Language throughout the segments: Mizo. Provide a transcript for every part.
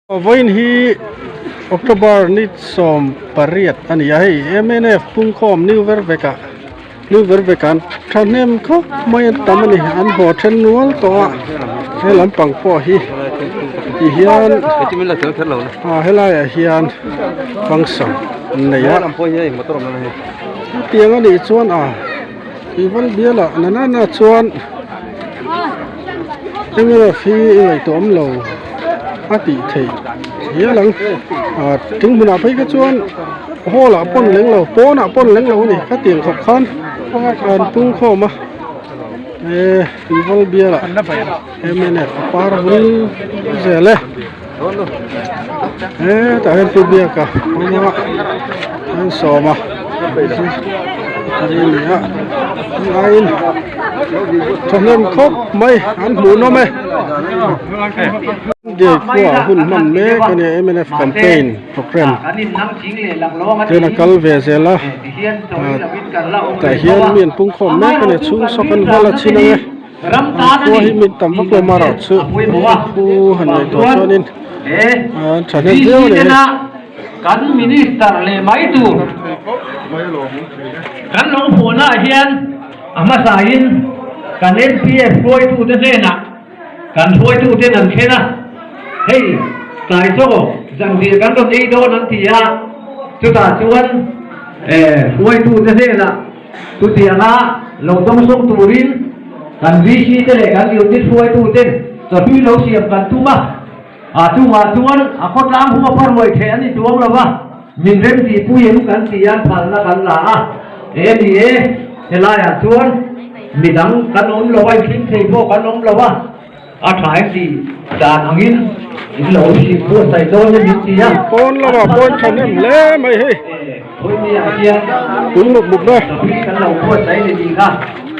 Vawiin hi October ni 18 a ni a, hei mnf pungkhawm New Vervek ah New Vervek ah an thahnem khawp mai an tam a ni, an haw then nual tawh a, he lampang pawh hi ti hian ah helaiah hian function an nei a, hetiang a nih chuan ah Ivan bialah nanana chuan. Mnf hi i ngaihtuah awm lo a tih theih hial ang ah thing hmunah phei kha chuan hall ah pawn leng lo pawnah pawn leng lo a ni khatiang khawp khan an pung khawm a eh tuival bialah mnf a par vul zel e hetah hian pu biaka a awm a an sawm a a ni a aiin thahnem khawp mai an hmuhnawm e Dei khuaah hun hman mek a nia mnf campaign programme ten a kal ve zel a tah hian mi an pungkhawm mek a ni chhung sawk an val a chhin ang e. Khua hi min tam vak lo marawh chu phu han ngaihtuah chuanin an thahnem viau a ni hei. Kan minister leh mai tur kan lo hmuhnaah hian a hmasain kan MPF hruaitute hnenah kan hruaituten an thlen a, hei tlai chaw zanriah kan rawn ei dawn an ti a, chutah chuan hruaitute hnenah Chutianga lo dawngsawng turin kan VC te leh kan unit hruaitu ten chawhlui lo siam kan tum a, a chungah chuan a khawtlang huma pharuai theh a ni chuang lo va, min rem tihpui em kan ti a, phalna kan la a, e ni e, helaiah chuan midang kan awm lo a, inhlim thei pawh kan awm lo a. A tha em tih dan angin in lo hrilh buatsaih dawn em min ti a. Pawn lamah pawn thahnem hle mai hei. Pui mup mup na. Kan lo buatsaih ni tih kha.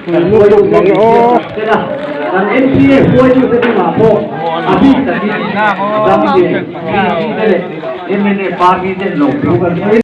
Pui mup mup mang aw. Kan MPA hruaitute chungah pawh a bik takin dam leh VC te leh mla party ten lo thu kan sawi.